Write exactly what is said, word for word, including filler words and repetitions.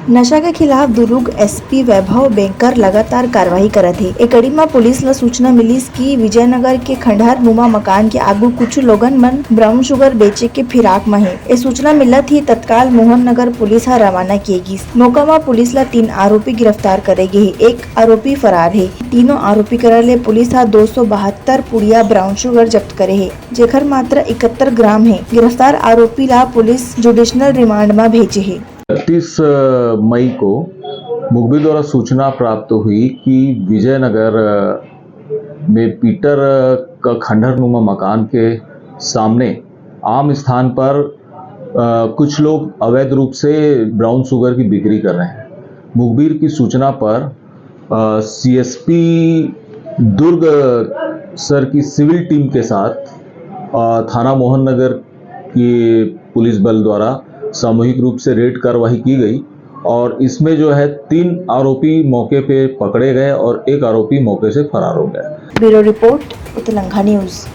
नशा के खिलाफ दुरूग एसपी वैभव बेंकर लगातार कार्रवाई करत हे। ए कड़ी म पुलिस ल सूचना मिलिस कि विजयनगर के खंडहर नुमा मकान के आगू कुछ लोगन मन ब्राउन शुगर बेचे के फिराक म हे। ए सूचना मिलत ही तत्काल मोहन नगर पुलिस ह रवाना किए गिस। मौका म पुलिस ल तीन आरोपी गिरफ्तार करे गे हे, एक आरोपी फरार हे। तीनों आरोपी करा ले पुलिस ह दो सौ बहत्तर पुड़िया ब्राउन शुगर जब्त करे हे, जेकर मात्रा इकहत्तर ग्राम हे। गिरफ्तार आरोपी ला पुलिस जुडिशनल रिमांड म भेजे हे। इकतीस मई को मुखबिर द्वारा सूचना प्राप्त हुई कि विजयनगर में पीटर का खंडहर नुमा मकान के सामने आम स्थान पर अ, कुछ लोग अवैध रूप से ब्राउन शुगर की बिक्री कर रहे हैं। मुखबिर की सूचना पर सीएसपी दुर्ग सर की सिविल टीम के साथ अ, थाना मोहन नगर की पुलिस बल द्वारा सामूहिक रूप से रेड कार्रवाई की गई और इसमें जो है तीन आरोपी मौके पे पकड़े गए और एक आरोपी मौके से फरार हो गया। Bureau report, Utlangha news.